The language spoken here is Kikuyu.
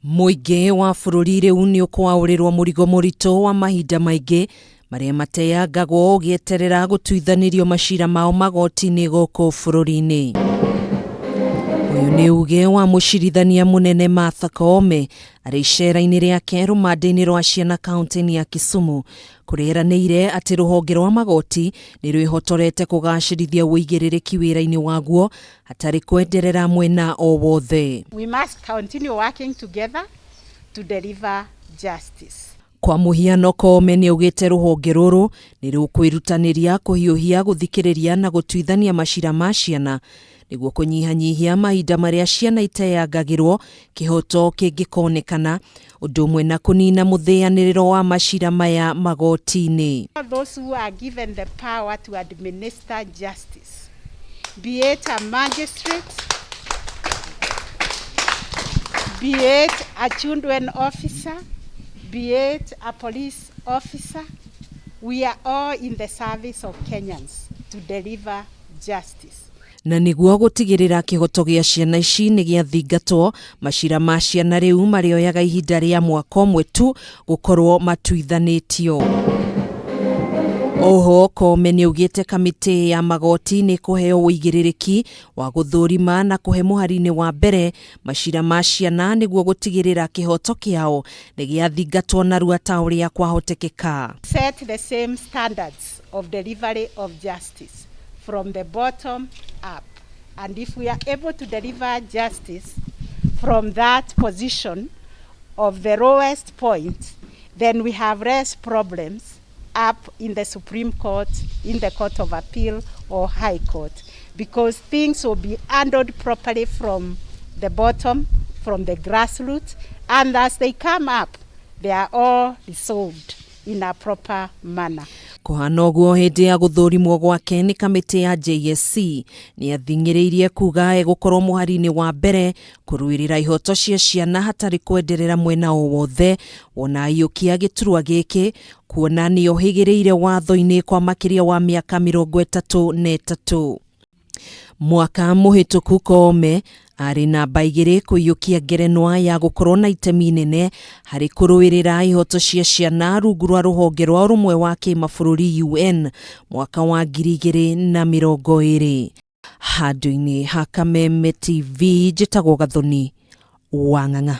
Mũingĩ wa bũrũri rĩu nĩ ũkwaũrĩrwo mũrigo mũritũ wa mahinda maingĩ marĩa mateyangagwo ũgĩeterera gũtuithanĩrio macira mao magoti-inĩ gũkũ bũrũri-inĩ. Ũyũ nĩ uge wa mũcirithania mũnene Martha Koome arĩ icera-inĩ rĩake rũmande-inĩ rwa ciana kaunti-inĩ ya Kisumu kũrĩa eranĩire atĩ rũhonge rwa magoti nĩ rwĩhotorete kũgacĩrithia ũigĩrĩrĩki wĩra-inĩ waguo hatarĩ kwenderera mwena o wothe. We must continue working together to deliver justice. Kwa mũhiano Koome nĩaugĩte rũhonge rũrũ nĩ rũkwĩrutanĩria kũhiũhia gũthikĩrĩria na gũtuithania macira ma ciana nĩguo kũnyihanyihia mahinda marĩa ciana iteyangagĩrwo kĩhoto kĩngĩkonekana ũndũ ũmwe na kũnina mũthĩanĩrĩro wa macira maya magoti-inĩ. Those who are given the power to administer justice, be it a magistrate, be it a children officer, be it a police officer, we are all in the service of Kenyans to deliver justice. Na nĩguo gũtigĩrĩra kĩhoto gĩa ciana ici nĩ gĩathingatwo, macira ma ciana rĩu marĩoyaga ihinda rĩa mwaka ũmwe tu gũkorwo matuithanĩtio. Oho Koome nĩaugĩte kamĩtĩ ya magoti nĩ kũheo ũigĩrĩrĩki wa gũthũrima na kũhe mũhari-inĩ wa mbere macira ma ciana nĩguo gũtigĩrĩra kĩhoto kĩao nĩ gĩathingatwo narua ta ũrĩa kwahotekeka. Set the same standards of delivery of justice from the bottom up. And if we are able to deliver justice from that position of the lowest point, then we have less problems up in the Supreme Court, in the Court of Appeal or High Court, because things will be handled properly from the bottom, from the grassroots, and as they come up, they are all resolved in a proper manner. Kũhana ũguo hĩndĩ ya gũthũrimwo gwake nĩ kamĩtĩ ya JSC nĩ athing'ĩrĩirie kuga egũkorwo mũhari-inĩ wa mbere kũrũĩrĩra ihoto cia ciana hatarĩ kwenderera mwena o wothe wona aiyũkia gĩturwa gĩkĩ kuona nĩ ohĩgĩrĩire watho-inĩ kwa makĩria wa mĩaka 33. Mwaka mũhĩtũku Koome arĩ namba 2 kũiyũkia ngerenwa ya gũkorwo na itemi inene harĩ kũrũĩrĩra ihoto cia ciana rungu rwa rũhonge rwa ũrũmwe wa kĩmabũrũri UN mwaka wa 2020. Handũ-inĩ ha Kameme TV njĩtagwo Gathoni wa Ng'ang'a.